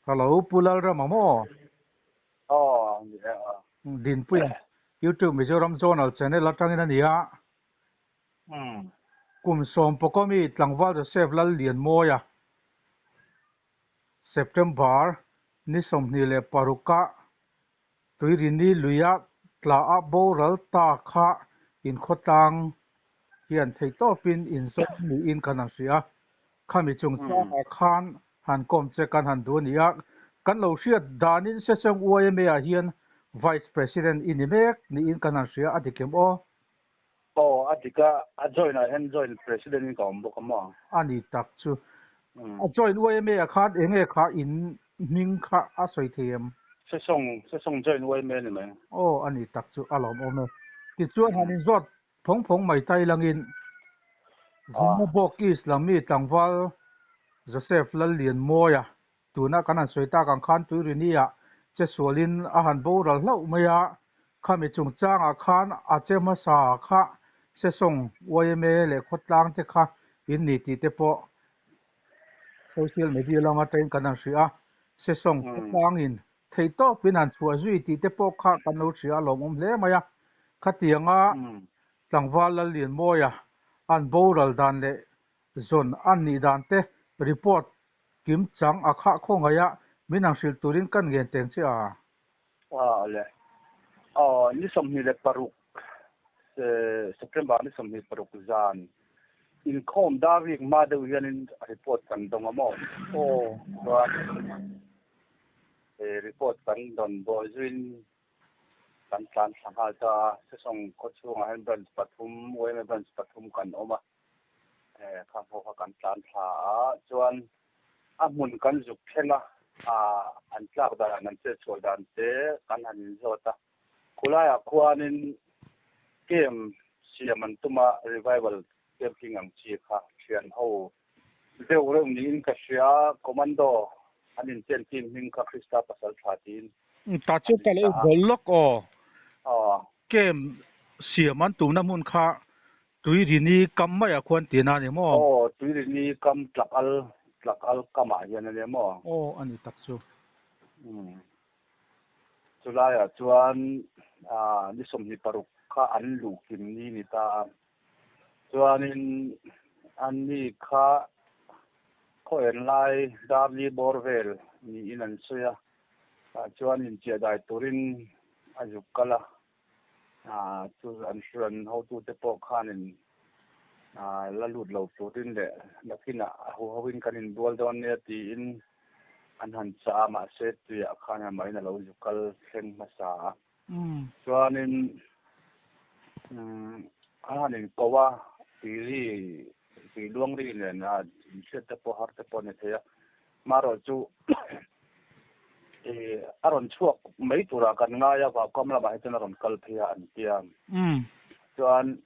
Hello, Pu Lalrama maw? Aw, ni e a. Dinpuia, YouTube Mizoram Journal channel atangin a ni a. Kum sawmpakawmi tlangval Joseph Lallianmawia, September ni 26 ah Tuirini luia tla a boral ta kha inkhawtlang hian theihtawpin inzawm niin kan han hria. Khami chungchangah khan han kawm che kan han duh a ni a. Kan lo hriat danin Sesawng YMA-ah hian Vice President i ni mek niin kan han hria a dik em aw? Aw, a dik a, a join ah hian join President in ka awm bawk a maw? A ni tak chu. A join YMA-ah khan enge kha in hming kha a sawi thei em? Sesawng, Sesawng join YMA ni mai. Aw, a ni tak chu, a lawmawm e. Tichuan han inzawt phawng phawng mai tai langin Zimabawk East lam mi tlangval Joseph Lallianmawia tuna kan han sawi tak ang khan Tuirini-ah che sualin a han boral hlauh mai a, khami chungchangah khan a che hmasa kha Sesawng YMA leh khawtlang te kha in ni tih te pawh social media lama atangin kan han hria a, Sesawng khawtlangin theihtawpin han chhuah zui tih te pawh kha kan lo hria a lawmawm hle mai a. Khatianga tlangval Lallianmawia an boral dan leh zawn an nih dan te report kim chang a khah khaw ngaih a, min ang hrilh turin kan ngen teng che a. Aw le. Aw ni 26 September ni 26 zan inkhawm dar rik hma deuh hianin report kan dawng a maw? Aw. Chuan report kan dawn bawi zuiin kan tlan thla nghal ta a, Sesawng khaw chhungah hian branch pathum, yma branch pathum kan awm a, kha pawh kha kan tlan thla a, chuan a hmun kan zuk thleng a, an tlak dan, an chet chhuah dan te kan han inzawt a, khulaiah khuanin camp siam an tum a, revival camping ang chi kha thian ho deuh reuh niin ka hria, commando an inchen team hming kha Krista pasal tha tiin Ta chu ka lo bawl lawk aw. Camp siam an tumna hmun kha Tuirini kam maiah khuan tihna a ni maw? Aw, Tuirini kam tlak al, tlak al kamah hian a nia maw? Aw, a ni tak chu. Umm. Chulaiah chuan ni 26 kha an luh kim ni ni ta a. Chuanin an ni kha khaw en lai Darli bawr vel niin an sawi a. Tah chuan inchiah dai turin a zuk kal a. Chu an hruan hotute pawh khanin la lut lo turin leh nakinah a huhoin kan inbual dawn nia tiin an han chah a, mahse tuiah khan amahin a lo zu kal thleng hmasa a. Chuanin an han inko a, tui ri, tui luang ri nen a inhriat te pawh har te pawh a ni thei a. Marawh chu a rawn chhuak mai turah kan ngai a, Vaukam lamah hi chuan a rawn kal phei a an ti a. Chuan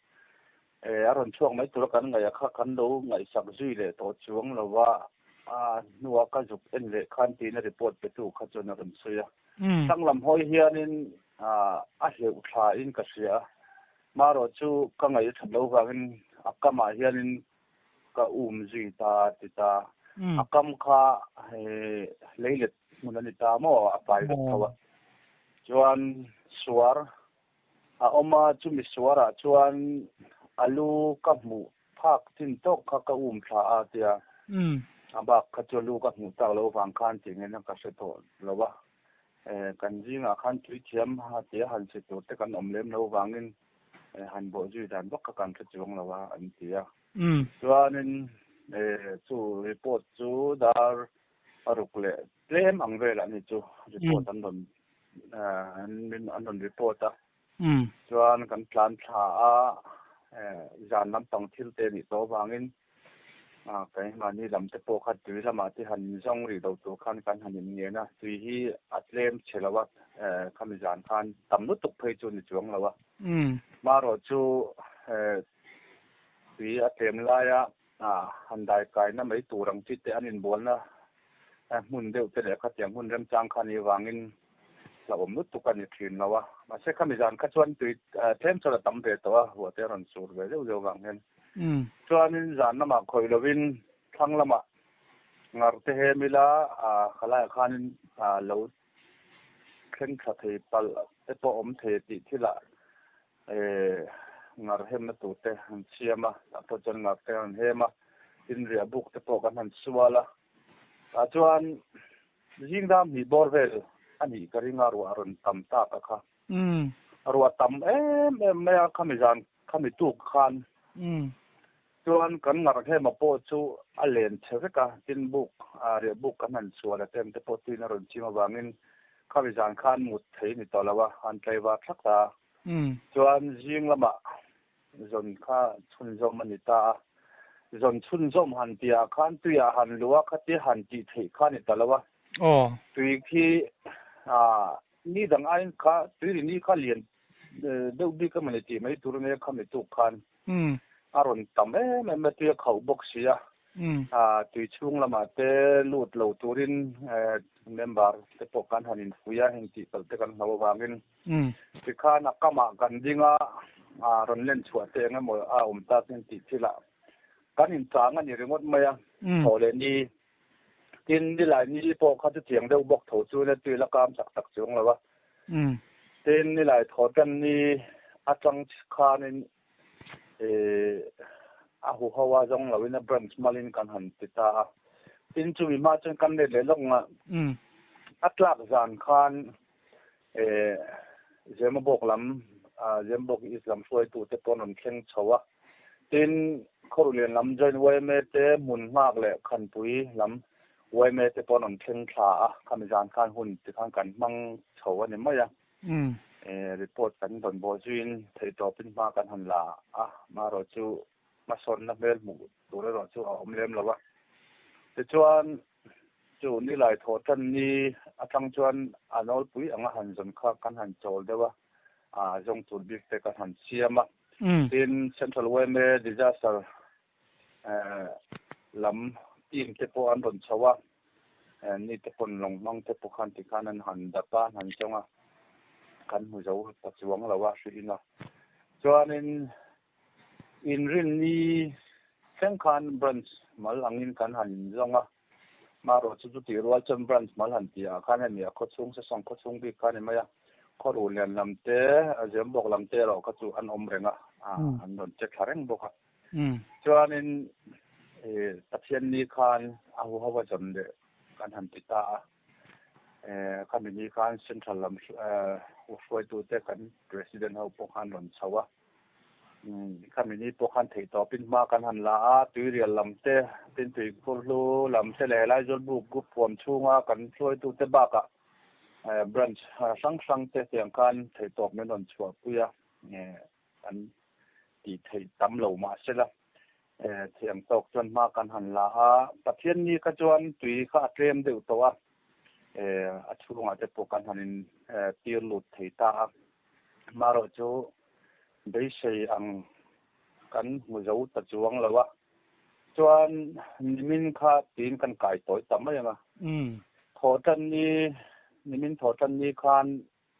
a rawn chhuak mai tura kan ngaih a kha kan lo ngaihsak zui leh tawh chuang lo a, a hnua ka zuk en leh khan tiin a report petu kha chuan a rawn sawi a. Thlang lam hawi hianin a hleuh thlain ka hria a, marawh chu ka ngaih a that loh vangin a kamah hianin ka um zui ta ti ta. A kam kha leilet hmun a ni ta maw a pai vek tho a. Chuan suar a awm a, chumi suarah chuan alu ka hmuh phak chin tawk kha ka um thla a tia. A bak kha chu alu ka hmuh tak loh vang khan tih ngaihna ka hre tawh lo a. Kan zingah khan tui thiam a tia han si tur te kan awm lem loh vangin han bawh zui dan vak kha kan hre chuang lo a an ti a. Chuanin chu report chu dar paruk leh tlem ang velah ni chu report an rawn an rawn report a. Chuan kan tlan thla a zan lampang thil te nih tawh avangin Keimahni lam te pawh kha tui lamah te han zawng rih lo tur khan kan han inngen a, tui hi a tlem chhe lo a, khami zan khan tam lutuk phei chu ni chuang lo a. Marawh chu tui a tlem laia han dai kaina mai tur ang chi te an inbualna hmun deuh te leh khatiang hmun remchang kha nih vangin hlauhawm lutuk a ni thin lo a. Mahse khami zan kha chuan tui tlem chuan a tam ve tawh a, ruah te a rawn sur ve zeuh zeuh vang hian. Chuanin zan lamah khawih lovin thlang lamah Ngar te hem ila khalaiah khanin lo thleng thla thei palh te pawh awm thei tih thilah ngar hemna tur te an siam a, tah pawh chuan ngar te an hem a, tin riah buk te pawh kan han sual a, tah chuan zing dam hnih bawr vel a nih ka ring a, ruah a rawn tam tak a kha. Ruah tam em em mai a khami zan khami tuk khan chuan kan ngar hema pawh chu a len chhe vek a, tin buk riah buk kan han sual a tem te pawh tuin a rawn chim avangin khami zan khan mut thei ni tawh lo a, an tlaivar thlak ta a. Chuan zing lamah zawn kha chhunzawm a ni ta a, zawn chhunzawm han tihah khan tuiah han luh a, khatia han tih theih kha a ni ta lo a. Tui khi ni dang aiin kha tui ri ni kha lian deuh bik emaw ni tih mai tur ania khami tuk khan a rawn tam em em a, tui a khauh bawk si a, tui chhung lamah te lut lo turin member te pawh kan han infuih a, heng tih palh te kan hlau avangin tikhan a kamah kan ding a, rawn len chhuah te eng emaw a awm ta chuan tih thilah kan inchang a ni ringawt mai a, thaw leh ni. Tin, nilai ni pawh kha chutiang deuh bawk tho chu nia tui la kam tak tak chuang lo a. Tin, nilai thaw tan ni atang khanin a huho a zawng loin a branch malin kan han ti ta a. Tin, chumi hma chuan kan let leh lawk nga a tlak zan khan Zemabawk lam, Zemabawk East lam hruaitute pawh an rawn thleng chho a. Tin, Khawruhlian lam Joint yma te hmun nghak leh Khanpui lam yma te pawh an rawn thleng thla a, khami zan khan hun tikhan kan hmang chho a ni mai a. Report kan rawn bawh zuiin theihtawpin hma kan han la a, amaherawhchu hmasawnna hmel hmuh tur erawh chu a awm lem lo a. Tichuan, chu nilai thawh tan ni atang chuan a nawlpui anga han zawn kha kan han chawl deuh a, a zawng tur bik te kan han siam a. Tin, Central yma Disaster lam team te pawh an rawn chho a, ni te pawn lawng hmang te pawh khan tikhan an han dap a, an han zawng a, kan hmu zo ta chuang lo a hriin a. Chuanin Inrinni thleng khan branch mal angin kan han inzawng a, marawh chu chutih rual chuan branch mal han tih ah khan hemi a khawchhung sesawng khawchhung bik kha a ni mai a, khawruh lian lam te, Zembawk lam te erawh kha chu an awm reng a, an rawn che thla reng bawk a. Chuanin Pathianni khan a huho a zawn leh kan han ti ta a. Khami ni khan Central lam hruaitute kan President ho pawh khan rawn chho a. Khami ni pawh khan theihtawpin hma kan han la a, tuirial lam te, tin tuikhur hlu lam te leh helai Zawlbuk group huam chhunga kan hruaitute bakah branch hrang hrang te tiang khan theihtawp min rawn chhuahpui a, kan tih theih tam lo mahsela Thiam tawk chuan hma kan han la a, Pathian ni kha chuan tui kha a tlem deuh tawh a, a chhungah te pawh kan han in tir lut thei ta a. Marawh chu beisei ang kan hmu zo ta chuang lo a, chuan nimin kha tiin kan kai tawi ta mai ang a. Thawhtan ni, nimin thawhtan ni khan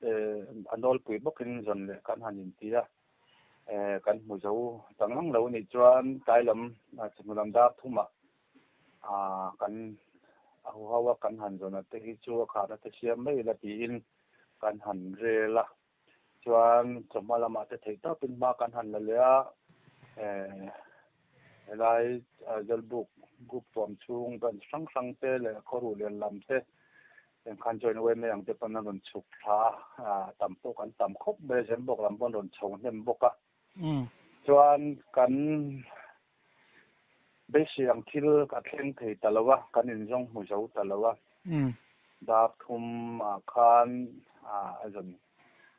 A nawlpui bawkin zawn leh kan han inti a, kan hmu zo ta ngang lo anih chuan tlai lam chawhnu lam dar thumah kan a huho a kan han zawn a te hi chu a khahna te siam mai ila tiin kan han rel a, chuan chawhma lamah te theih tawpin hma kan han la leh a, helai Zawlbuk group tuam chhung branch hrang hrang te leh khawruh lian lam te Heng khan chuan yma ang te pawn an rawn chhuk thla a, tam pawh kan tam khawp mai a, Zembawk lam pawh an rawn chho hnem bawk a. Chuan kan beisei ang thil a thleng thei ta lo a, kan inzawng hmu zo ta lo a. Dar thum ah khan a zawn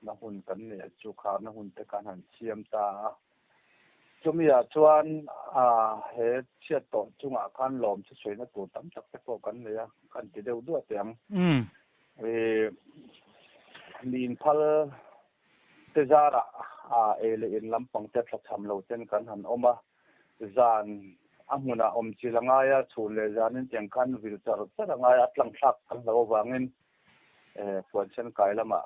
na hun kan neih chu kharna hun te kan han siam ta a. Chumi-ah chuan he chhiat tawh chungah khan lawm chu sawina tur tam tak te pawh kan nei a, kan ti deuh duah teh ang. Mi inphal te zarah ei leh in lampang te thlachham lo ten kan han awm a, zan a hmunah awm chil a ngai a, chhun leh zanin tiang khan vil char char a ngai a, a tlangthlak kan hloh avangin puansen kai lamah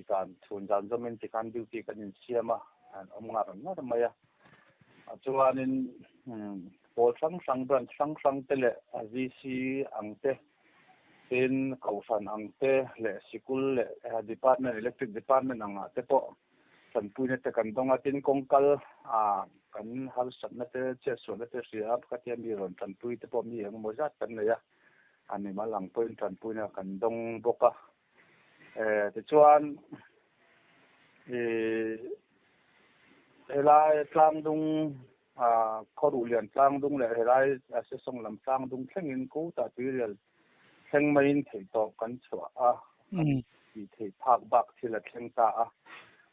Zan chhun zan zawmin tikhan duty kan insiam a, an awm ngar ngar mai a. Chuanin Pawl hrang hrang, branch hrang hrang te leh VC ang te, tin kohhran ang te leh sikul leh department, electric department ang ah te pawh tanpuina te kan dawng a. Tin kawngkal ah kan harsatna te, chhiatsualna te hria a, khatia mi rawn tanpui te pawh mi engemaw zat kan nei a, a mimal ang pawhin tanpuina kan dawng bawk a. Tichuan ih helai tlangdung Khawruhlian tlangdung leh helai Sesawng lam tlangdung thlengin kutah tuirial thleng maiin theihtawp kan chhuah a, kan tih theih phak bak thil a thleng ta a.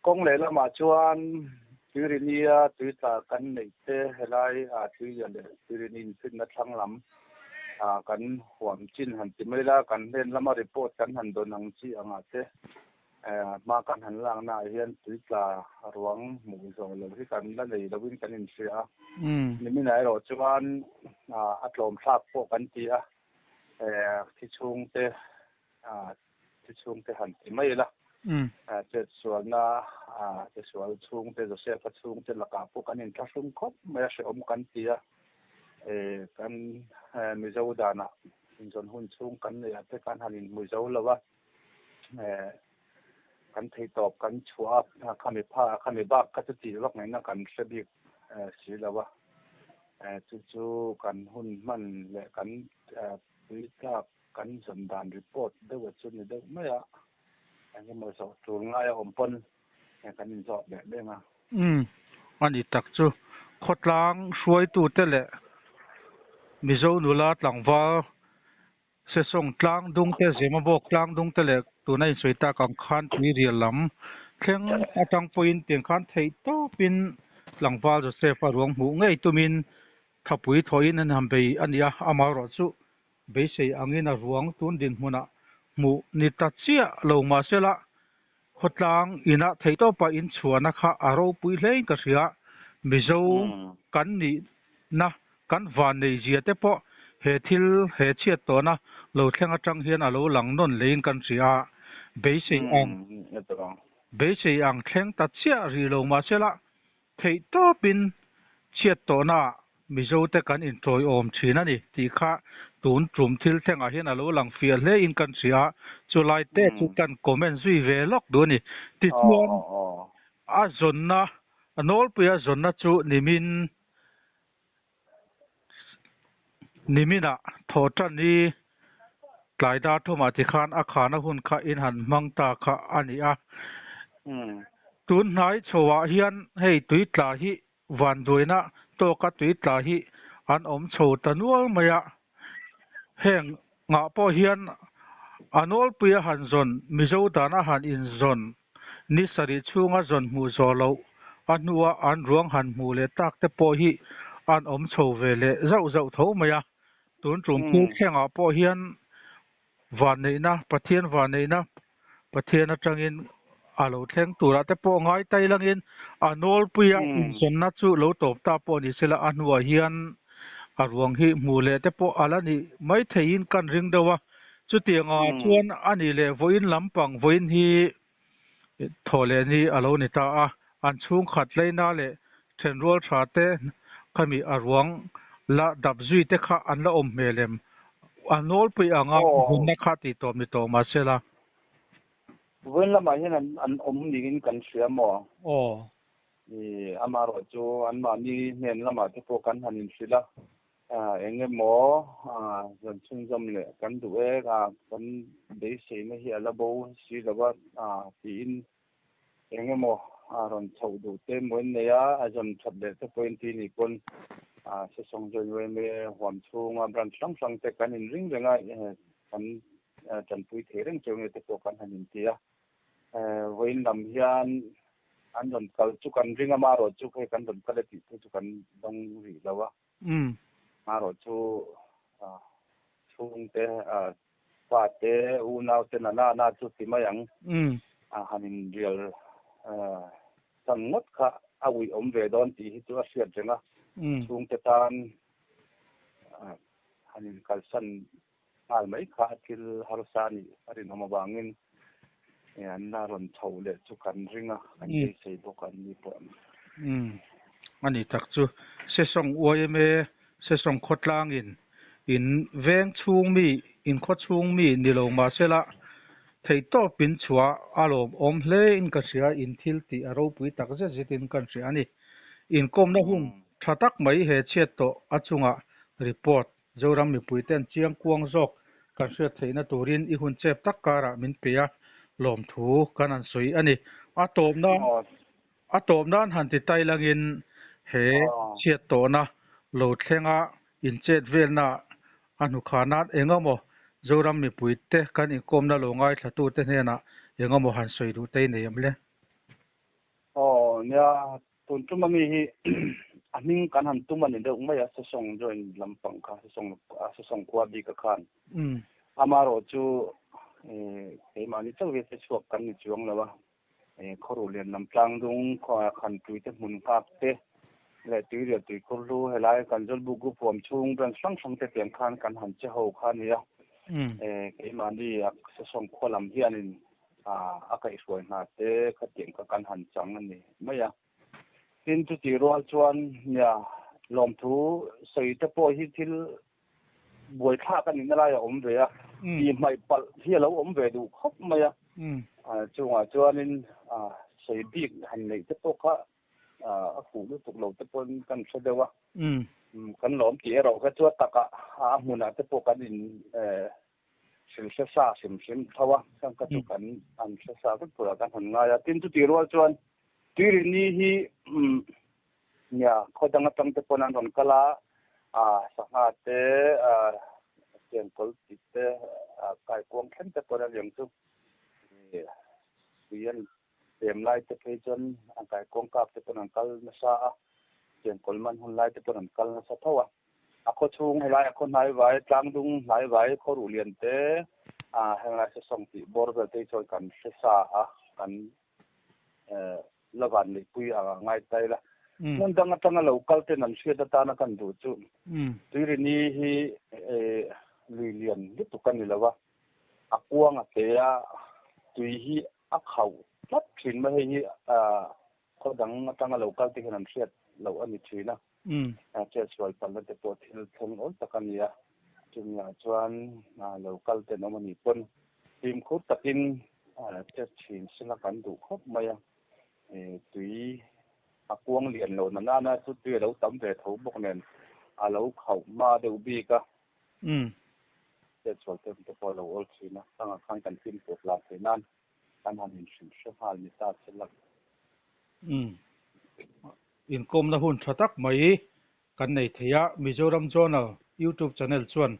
Kawng lehlamah chuan Tuirinia tuitla kan neih te helai tuirial leh Tuirini infinna thlang lam kan huam chin han ti mai la, kan hnen lama report kan han dawn ang chi angah te Hma kan han laknaah hian tuitla ruang hmuh zawh loh hi kan la nei loin kan inhria a. Niminah erawh chuan a tlawm thlak pawh kan ti a, thi chhungte thi chhungte han ti mai ila. Chetsualna chesual chhungte Joseph-a chhungte lakah pawh kan inthlahrung khawp mai a, hrehawm kan ti a. Kan Mizo danah inzawn hun chhung kan neih ah te kan han inhmu zo lo a. Kan theihtawp kan chhuah a, khami pha khami bak kha chu tih vak ngaihna kan hre bik si lo a. Chu chu kan hun hman leh kan tui tlak kan zawn dan report deuh a chu ni deuh mai a. Eng emaw zawh tul ngai a awm pawn kan inzawt leh leng a. Umm, a ni tak chu. Khawtlang hruaitute leh Mizo nula tlangval Sesawng tlang dung te, Zemabawk tlang dung te leh tuna insawi tak ang khan tuirial lam thleng atang pawhin tiang khan theih tawpin tlangval Joseph-a ruang hmuh ngei tumin thapui thawhin an han bei a ni a, amaherawhchu beisei angin a ruang tun dinhmunah hmuh ni ta chiah lo mahsela khawtlang inah theih tawpa inchhuahna kha a ropui hlein ka hria. Mizo kan nihna, kan vannei zia te pawh he thil, he chhiat tawhna lo thleng atang hian a lo lang nawn leiin kan hria a. Beisei ang, beisei ang thleng ta chiah rih lo mahsela Theih tawpin chhiat tawhnaah Mizote kan intawiawm thin a ni tih kha tun tum thil thlengah hian a lo lang fiah hlein kan hria a, chulai te chu kan comment zui ve lawk duh a ni. Tichuan a zawnna, a nawlpuia zawnna chu nimin niminah thawhtan hi tlai dar thumah tikhan a khana hun kha in han hmang ta kha a ni a. Tun hnai chhoah hian hei tui tla hi vanduaina tawka tui tla hi an awm chho ta nual mai a. Heng ngah pawh hian a nawlpui a han zawn, Mizo dan a han inzawn Ni sarih chhunga zawn hmuh zawh loh a hnua an ruang han hmuh leh tak te pawh hi an awm chho ve leh zauh zauh tho mai a. Tun tum phur thlengah pawh hian vanneihna, Pathian vanneihna, Pathian atangin a lo thleng turah te pawh ngai tai langin a nawlpuia inzawnna chu lo tawp ta pawh ni sela a hnuah hian a ruang hi hmuh leh te pawh a la nih mai theihin kan ring deuh a. Chutiangah chuan a nih leh vawiin lampang vawiin hi thaw leh ni a lo ni ta a, an chhungkhat leina leh thenrual tha te khami a ruang la dap zui te kha an la awm hmel em? A nawlpui anga hunna kha tih tawp ni tawh mahsela. Vawiin lamah hian an awm niin kan hria maw? Aw. I amaherawhchu anmahni hnen lamah te pawh kan han inhrilh a, Eng emaw rawn chhunzawm leh kan duh e, kan beiseina hi a la bo si lo a tiin eng emaw rawn chhoh duh te emaw in nei a, a zawn that leh te pawhin ti ni pawn Sesawng Joint yma huam chhunga branch hrang hrang te kan inring reng a, kan tanpui thei reng cheu nge te pawh kan han inti a. Vawiin lam hian an rawn kal chu kan ring a, marawh chu hei kan rawn kal e tih phei chu kan dawng rih lo a. Marawh chu chhungte, fate, unaute na na na chu ti mai ang. Han inrial san ngawt kha a uih awm ve dawn tih hi chu a hriat reng a. Chhungte tan han inkalsan nghal mai kha a thil harsa a nih a rinawm avangin an la rawn chho leh chu kan ring a, kan beisei bawk an ni pawh a ni. Umm, a ni tak chu. Sesawng yma Sesawng khawtlangin in veng chhung mi, in khaw chhung mi ni lo mahsela theihtawp in chhuah a lawmawm hle in ka hria, in thil tih a ropui tak zet zet in kan hria a ni. Inkawmna hun tha tak mai he chhiat tawh a chungah report Zoram mipuiten chiang kuang zawk kan hriat theihna turin i hun chep tak karah min pe a, lawmthu kan han sawi a ni. A tawp nan a tawp nan han ti tai langin he chhiat tawhna lo thlenga inchet velna a hnukha nan engemaw Zoram mipuite kan inkawmna lo ngaithlatute hnenah engemaw han sawi duh te i nei em le? Aw nia, tun tum ami hi a hming kan han tum a ni deuh mai a, Sesawng join lampang kha, Sesawng Sesawng khua bik a khan. Amaherawh chu keimahni chauh hi se chhuak kan ni chuang lo a, Khawruh lian lam tlang dung khanpui te hmun nghak te leh tuirial tuikhur hlu helai kan Zawlbuk group huam chhung branch hrang hrang te tiang khan kan han che ho kha a ni a. Keimahni Sesawng khua lam hianin a kaihhruai hna te khatiang kha kan han chang a ni mai a. Tin, chutih rual chuan nia lawmthu sawi te pawh hi thil buaithlak a nihna lai a awm ve a, tihhmaih palh hi a lo awm ve duh khawp mai a. Chungah chuanin sawi bik han neih te pawh kha a fuh lutuk lo te pawhin kan hre deuh a. Kan lawm tih erawh kha chu a takah a hmunah te pawh kan in hrilh hre sa hrim hrim tho a, chuan ka chu kan an hre sa vek turah kan han ngai a. Tin, chutih rual chuan Tuirini hi nia khaw dang atang te pawn an rawn kal a, sangha te, chengkawl tih te, kaikuang thleng te pawn a liang chu tui an pem lai te phei chuan an kaikuang kap te pawn an kal nasa a, chengkawl man hun lai te pawn an kal nasa tho a. A khaw chhung helai a khaw hnai vai, tlang dung hnai vai, khaw ruh lian te, henglai sesawng tih bawr vel te hi chuan kan hre sa a, kan la van neihpui ang a ngai ta ila. Hmun dang atanga lo kal ten an hriat atana kan duh chu Tuirini hi lui lian lutuk a ni lo a, a kuang a te a, tui hi a khauh tlat thin mai hei hi khaw dang atanga lo kal te hian an hriat loh a ni thin a. Chet sual palna te pawh thil thleng awl tak a ni a, chumi ah chuan lo kal ten awm a nih pawn fimkhur takin chet thin sela kan duh khawp mai a, tui a kuang lian lo na nana chu tui a lo tam ve tho bawk nen a lo khauh hma deuh bik a, chet sual te pawh a lo awl thin a, changah khan kan fimkhur hlan theih nan kan han inhrilh hre nghal ni ta sela. Inkawmna hun tha tak mai kan nei thei a, Mizoram Journal YouTube channel chuan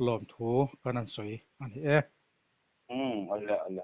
lawmthu kan han sawi a ni e. Umm, ale ale.